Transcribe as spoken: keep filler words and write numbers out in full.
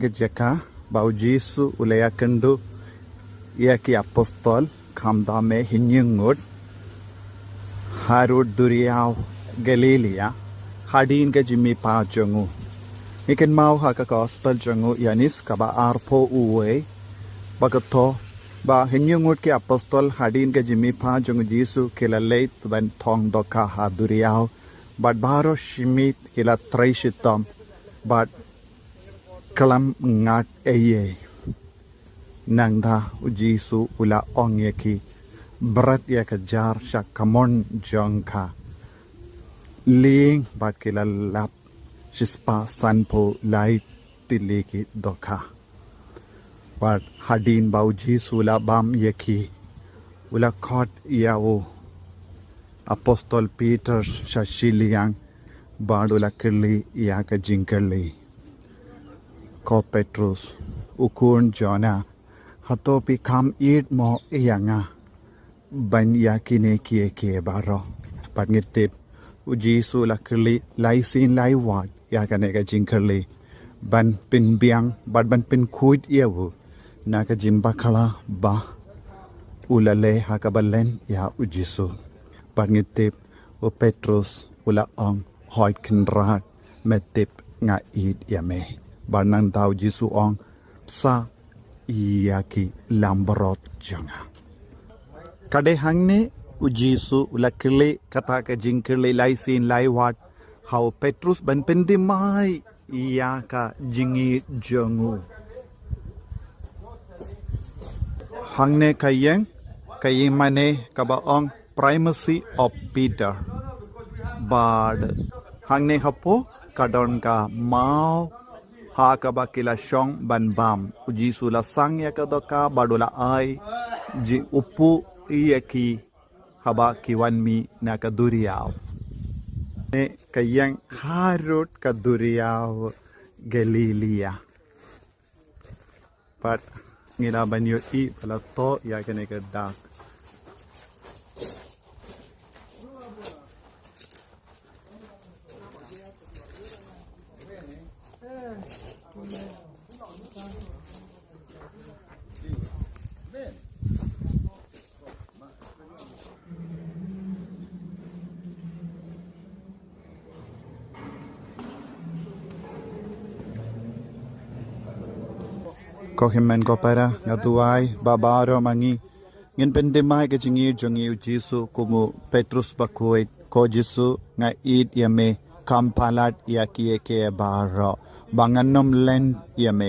Ka jaka ba u Jisu u la ïakynduh ïa ki apostol, khamtam eh hynñiew ngut, harud duriaw Galilia, hadien ka jingmihpat jong u. Ngi kynmaw ha ka gospel jong u Ïoannis kaba arphew wei, ba ka thoh ba hynñiew ngut ki apostol hadien ka jingmihpat jong u Jisu ki la leit ban thong dohkha ha duriaw, bad baroh shi miet ki la trei shitom bad khlem ngat ei ei. Nangta u Jisu u la ong ïa ki, bret ïa ka jar sha kamon jong ka lieng, bad ki la lap shispah sanphew lai tylli ki dohkha. Bad hadien ba u Jisu u la bam ïa ki, u la khot ïa u apostol Peter sha shiliang, bad u la kylli ïa ka jingkylli, ko Petrus, u khun Jona, hato phi kham ïeit mo ïa nga ban ïa kine kiei kiei baroh? Bad ngi tip u Jisu u la kylli lai sien lai wat ïa kane ka jingkylli, ban pynbiang bad ban pynkhuid ïa u na ka jingbakla ba u la leh ha kaba len ïa u Jisu. Bad ngi tip u Petrus u la ong, hooid Kynrad, me tip nga ïeit ïa me. Bad nangta u Jisu u ong, pynsa ïa ki langbrot jong nga. Ka dei hangne u Jisu u la kylli kata ka jingkylli lai sien lai wat ha u Petrus ban pynthymmai ïa ka jingïeit jong u. Hangne ka ïeng, ka ïing mane kaba ong Primacy of Peter. Bad hangne hapoh ka don ka maw ha kaba ki la shong ban bam. U Jisu u la sang ïa ka dohkha bad u la ai jingupkhreh ïa ki haba ki wan mih na ka duriaw. Ne ka ïeng harud ka duriaw Galilia. Bad ngi lah ban ïohi ba la thoh ïa kane ka dak. Ko hynmen ko para, nga duwai ba baroh ma ngi ngin pynthymmai ka jingïeit jong ngi ïa u Jisu kum u Petrus bakhuid. Ko Jisu, nga ïeit ïa me kham palat ïa kiei kiei baroh, ba ngan ym len ïa me.